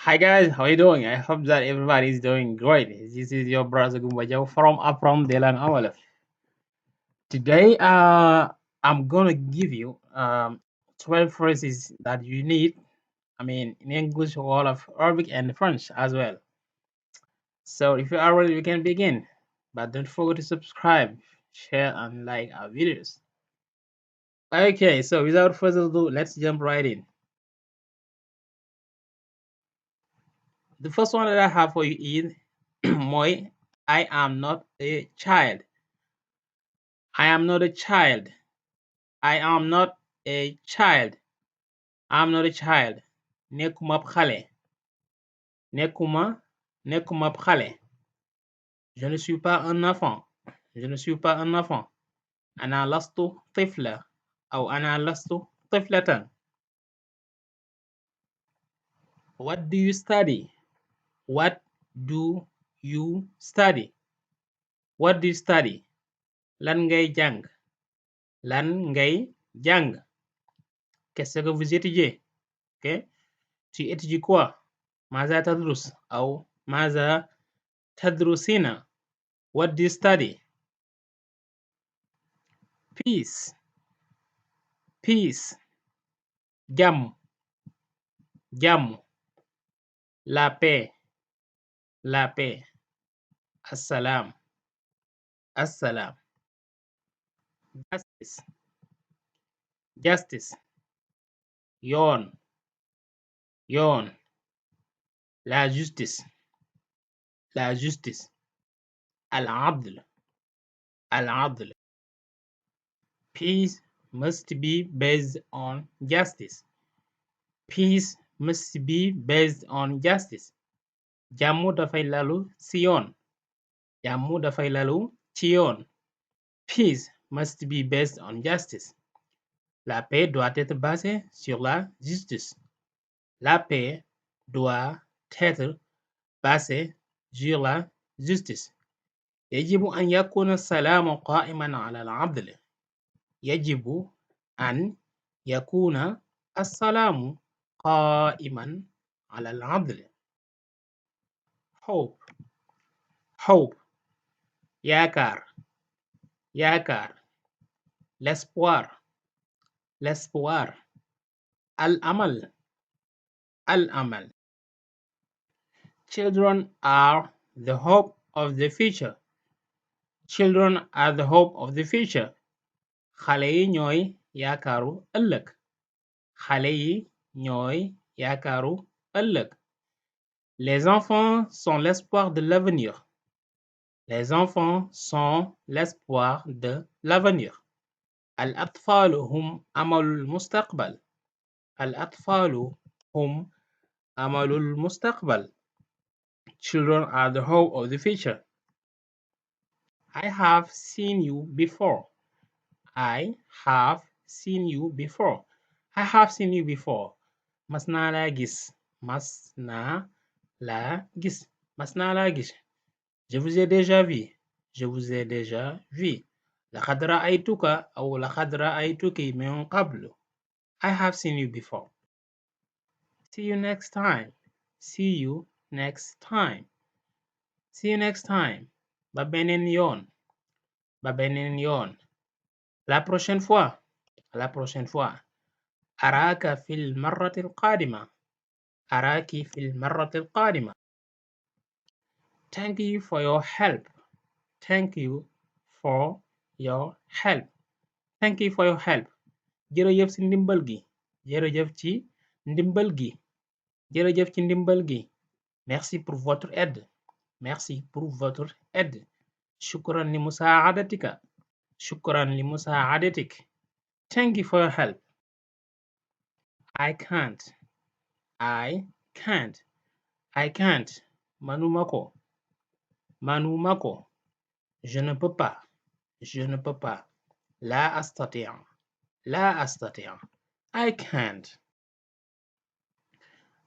Hi guys, how you doing? I hope that everybody is doing great. This is your brother Gumbajaw from Dalal Wolof. Today, I'm gonna give you 12 phrases that you need. I mean, in English, Wolof, Arabic, and French as well. So if you are ready, we can begin. But don't forget to subscribe, share, and like our videos. Okay, so without further ado, let's jump right in. The first one that I have for you is Moi, I am not a child. I am not a child. I am not a child. I'm not a child. Nekkuma ab xale. Nekkuma ab xale. Je ne suis pas un enfant. Je ne suis pas un enfant. أنا لست طفلة أو أنا لست طفلة. What do you study? What do you study? What do you study? Lan ngay jàng? Lan ngay jàng? Qu'est-ce que vous étudiez? Ok? Tu étudies quoi? ماذا تدرس أو ماذا تدرسين? What do you study? Peace, peace. Jàmm, jàmm. La paix, la paix. Assalam, assalam. Justice, justice. Yoon, yoon. La justice, la justice. Al-adl, al-adl. Peace must be based on justice. Peace must be based on justice. Jàmm dafay lalu ci yoon. Jàmm dafay lalu ci yoon. Peace must be based on justice. La paix doit être basée sur la justice. La paix doit être basée sur la justice. يجب أن يكون السلام قائما على العدل. يجب أن يكون السلام قائما على العدل. Hope, hope. Yaakaar, yaakaar. L'espoir, l'espoir. Al-amal, al-amal. Children are the hope of the future. Children are the hope of the future. Xale yi ñooy yaakaaru ëllëg. Xale yi ñooy yaakaaru ëllëg. Les enfants sont l'espoir de l'avenir. Les enfants sont l'espoir de l'avenir. الأطفال هم أمل المستقبل. الأطفال هم أمل المستقبل. Children are the hope of the future. I have seen you before. I have seen you before. I have seen you before. Mas naa laa gis. Mas naa laa gis. Mas naa laa gis. Je vous ai déjà vu. Je vous ai déjà vu. لقد رأيتك أو لقد رأيتك من قبل. I have seen you before. See you next time. See you next time. See you next time. Ba beneen yoon. Ba beneen yoon. La prochaine fois. La prochaine fois. أراك في المرة القادمة. أراك في المرة القادمة. Thank you for your help. Thank you for your help. Thank you for your help. Jërëjëf ci ndimbal gi. Jërëjëf ci ndimbal gi. Jërëjëf ci ndimbal gi. Merci pour votre aide. Merci pour votre aide. شكرا لمساعدتك. شكرا لمساعدتك. Thank you for your help. I can't. I can't. I can't. Manuma ko. Manuma ko. Je ne peux pas. Je ne peux pas. لا أستطيع. لا أستطيع. I can't.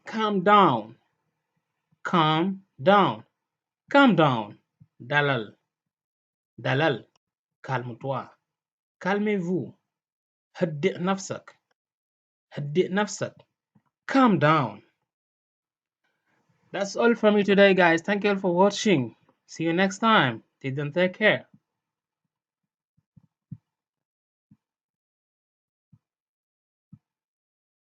Calm down. Calm down. Calm down. Dalal. Dalal. Calme-toi. Calmez-vous. هدئ نفسك. هدئ نفسك. Calm down. That's all from me today, guys. Thank you all for watching. See you next time. Till then, take care.